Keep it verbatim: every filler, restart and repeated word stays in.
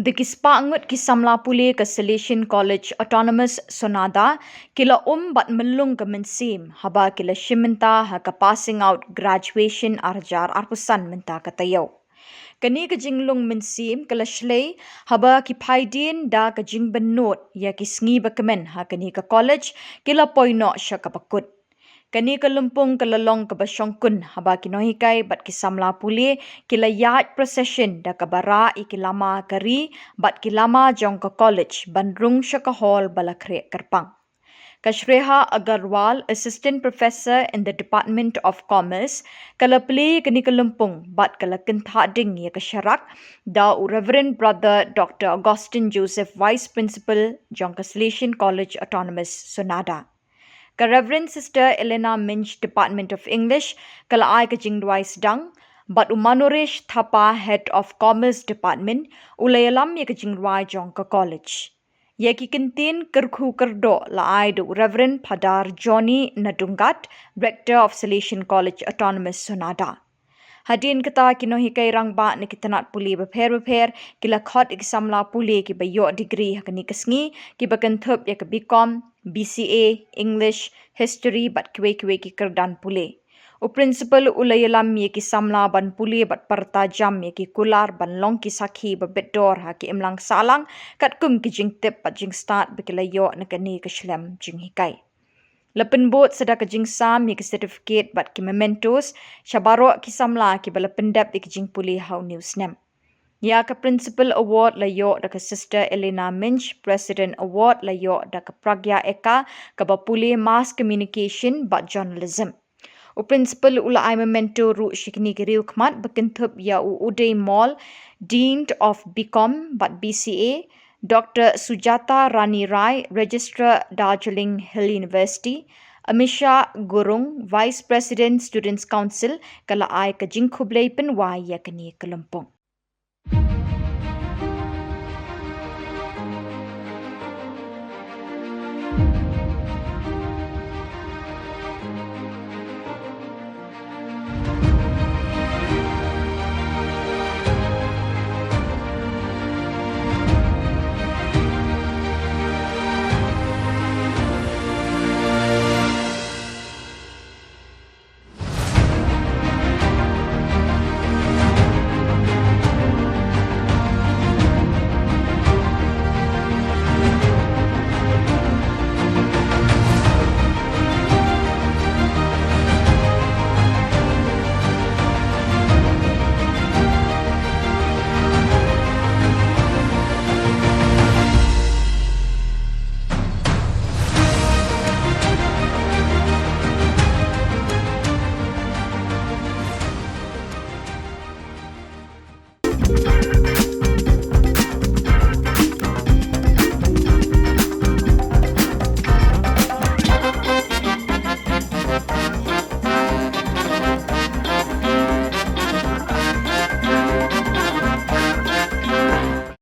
Da ki spah ngut ki samla pule ka Salesian College Autonomous Sonada ki la um bad myllung ka mynsiem haba ki la shim bynta ha ka passing out graduation ar hajar arphew san mynta ka taïew. Kane ka jinglung mynsiem ka la shlei haba ki phaidien da ka jingbynnud ïa ki sngi ba kmen ha kane ka college ki la poi noh sha kaba kut. Kane ka lympung ka la long kaba shongkun haba ki nonghikai bad ki samla pule ki la ïaid procession da kaba rah ïa ki lama ka ri bad ki lama jong ka college ban rung sha ka hall ba la khreh kyrpang. Ka Shreya Agarwal, Assistant Professor in the Department of Commerce, ka la plie kane ka lympung bad ka la kynthah ding ïa ka sharak da u Reverend Brother Doctor Augustine Joseph, Vice Principal jong ka Salesian College Autonomous Sonada. Ka Reverend Sister Elena Minch, Department of English, ka la ai ka jingduwai sdang, bad u Manoresh Thapa, Head of Commerce Department, u la ïalam ïa ka jingduwai jong ka college. Ïa ki kyntien kyrkhu kyrdoh la ai da u Reverend Phadar Johnny Nadungat, Rector of Salesian College Autonomous Sonada. Hadien kata ki nonghikai rangbah na ki tnat pule bapher bapher ki la khot ïa ki samla pule kiba ïoh degree ha kane ka sngi, kiba kynthup ïa ka B Com, B C A, English, History bad kiwei kiwei ki kyrdan pule. U Principal u la ïalam ïa ki samla ban pule bad pyrta jam ïa ki kular ban long ki sakhi ba bit dor ha ki imlang sahlang katkum ki jingtip bad jingstad ba ki la ïoh na kane ka shlem jinghikai. La pynbud sa da ka jingsam ïa ki certificate bad ki mementos sha baroh ki samla kiba la pyndep ïa ki jingpule ha une u snem. Ïa ka Principal Award la ïoh da ka Sister Elena Minch, President Award la ïoh da ka Pragya Eka, kaba pule Mass Communication bad Journalism. U Principal u la ai memento ruh sha kine ki riewkhmat ba kynthup ïa u Uday Mall, Dean of B Com bad B C A, Doctor Sujata Rani Rai, Registrar, Darjeeling Hill University, Amisha Gurung, Vice President, Students' Council, ka la ai ka jingkhublei pynwai ïa kane ka lympung.